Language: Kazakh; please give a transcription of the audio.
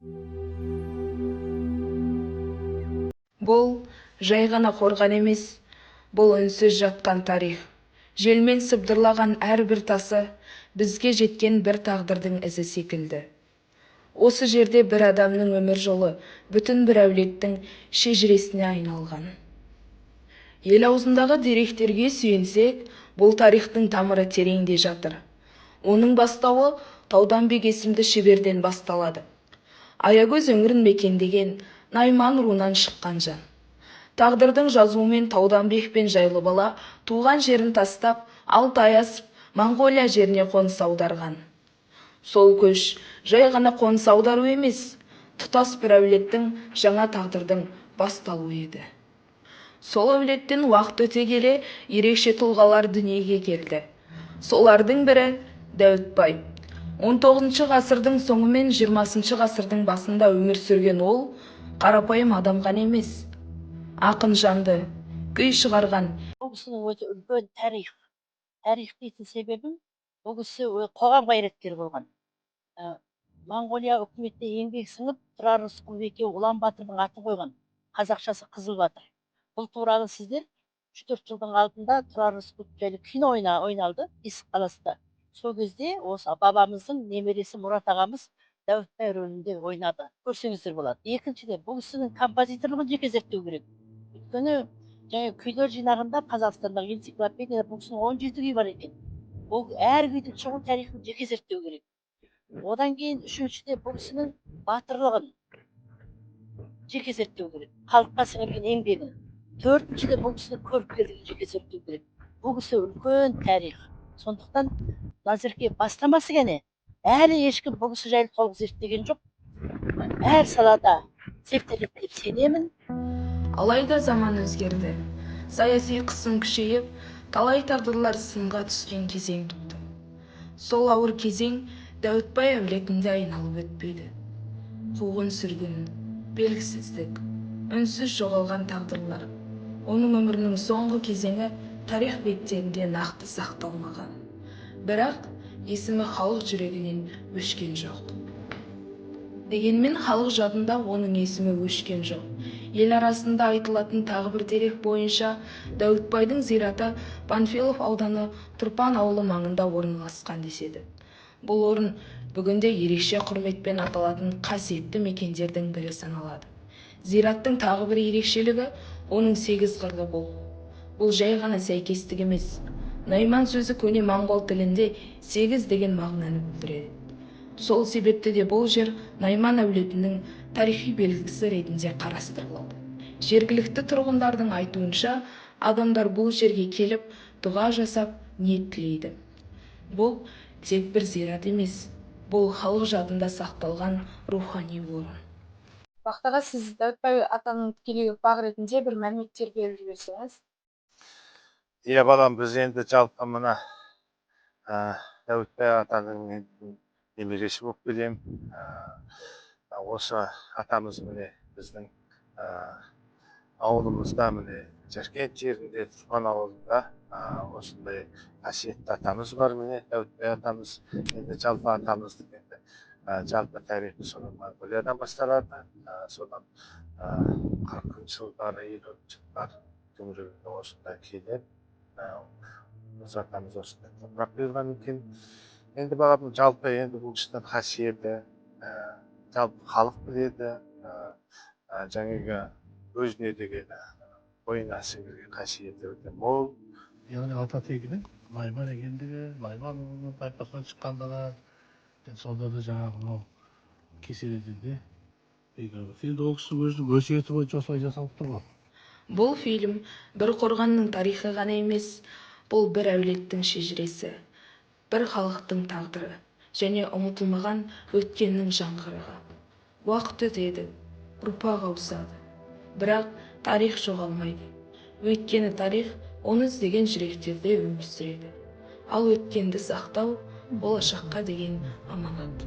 Бұл жай ғана қорған емес, бұл үнсіз жатқан тарих. Желмен сыбдырлаған әрбір тасы бізге жеткен бір тағдырдың ізі секілді. Осы жерде бір адамның өмір жолы бүтін бір әулеттің шежіресіне айналған. Ел аузындағы деректерге сүйенсек, бұл тарихтың тамыры тереңде жатыр. Оның бастауы Тауданбек есімді шеберден басталады. Аягөз өңірін мекендеген найман руынан шыққан жан. Тағдырдың жазуымен Тауданбек пен Жайлыбала туған жерін тастап, 6 ай асып, Моңғолия жеріне қоныс аударған. Сол көш жай ғана қоныс аудару емес, тұтас бір әулеттің, жаңа тағдырдың басталуы еді. Сол әулеттен уақыт өте келе ерекше тұлғалар дүниеге келді. Солардың бірі – Дәуітбай. 19 ғасырдың соңы мен 20 ғасырдың басында өмір сүрген ол қарапайым адам ғана емес, ақын жанды, күй шығарған. Бұл кісінің өте үлкен тарих. Тарих дейтін себебім, бұл кісі қоғам қайраткері болған. Моңғолия үкіметіне еңбек сіңіп, Тұрар Рысқұлов екеуі Ұлан батырдың атын қойған. Қазақшасы Қызыл батыр. Бұл туралы сіздер 3-4 жылдың алдында Тұрар Рысқұлов жайлы кино ойналды Есік қаласында. Сол кезде осы бабамыздың немересі Мұрат ағамыз Дәуітбай рөлінде ойнады. Көрсеңіздер болады. Екіншіден, бұл кісінің композиторлығын жеке зерттеу керек. Өйткені жаңа күйлер жинағында, Қазақстандағы энциклопедияда бұл кісінің 17 күй бар екен. Бұл әр күйдің шығу тарихын жеке зерттеу керек. Одан кейін, үшіншіден, бұл кісінің батырлығын жеке зерттеу керек, халыққа сіңірген еңбегін. Төртіншіден, бұл кісінің көріпкелдігін жеке зерттеу керек. Бұл кісі үлкен тарих. Сондықтан Назерке бастамасы кәне, әлі ешкім бұл кісі жайлы толық зерттеген жоқ. Әр салада зерттеледі деп сенемін. Алайда заман өзгерді. Саяси қысым күшейіп, талай тағдырлар сынға түскен кезең туды. Сол ауыр кезең Дәуітбай әулетін де айналып өтпеді. Қуғын-сүргін, белгісіздік, үнсіз жоғалған тағдырлар. Оның өмірінің соңғы кезеңі тарих беттерінде нақты сақталмаған. Бірақ есімі халық жүрегінен өшкен жоқ. Дегенмен халық жадында оның есімі өшкен жоқ. Ел арасында айтылатын тағы бір дерек бойынша, Дәуітбайдың зираты Панфилов ауданы Тұрпан ауылы маңында орналасқан деседі. Бұл орын бүгінде ерекше құрметпен аталатын қасиетті мекендердің бірі саналады. Зираттың тағы бір ерекшелігі – оның сегіз қырлы болуы. Бұл жай ғана сәйкестік емес. Найман сөзі көне моңғол тілінде сегіз деген мағынаны білдіреді. Сол себепті де бұл жер найман әулетінің тарихи белгісі ретінде қарастырылады. Жергілікті тұрғындардың айтуынша, адамдар бұл жерге келіп, дұға жасап, ниет тілейді. Бұл тек бір зират емес, бұл халық жадында сақталған рухани орын. Бақыт аға, сіз Дәуітбай атаның тікелей ұрпағы ретінде бір мәліметтер беріп жіберсеңіз. Иә, балам, біз енді жалпы мына Дәуітбай атаның енді немересі болып келемін. Осы атамыз, міне, біздің ауылымызда, міне, Жаркент жерінде, Тұрпан ауылында осындай қасиетті атамыз бар, міне, Дәуітбай атамыз. Енді жалпы атамыздың енді жалпы тарихы содан, Моңғолиядан басталады. Содан 40-жылдары, 50-жылдар төңірегінде осында келіп, осы атамыз осында топырақ бұйырған екен. Енді, балам, жалпы енді бұл кісінің қасиеті жалпы халық біледі. Жаңағы өзіне деген, бойына сіңірген қасиеті өте мол. Яғни ата тегінің найман екендігі, найман руының тайпасынан шыққандығы. Енді сонда да жаңағы мынау кеселеден де енді ол кісінің өзінің өсиеті бойынша осылай жасалып тұр ғой. Бұл фильм бір қорғанның тарихы ғана емес, бұл бір әулеттің шежіресі, бір халықтың тағдыры және ұмытылмаған өткеннің жаңғырығы. Уақыт өтеді, ұрпақ ауысады, бірақ тарих жоғалмайды. Өйткені тарих оны іздеген жүректерде өмір сүреді. Ал өткенді сақтау – болашаққа деген аманат.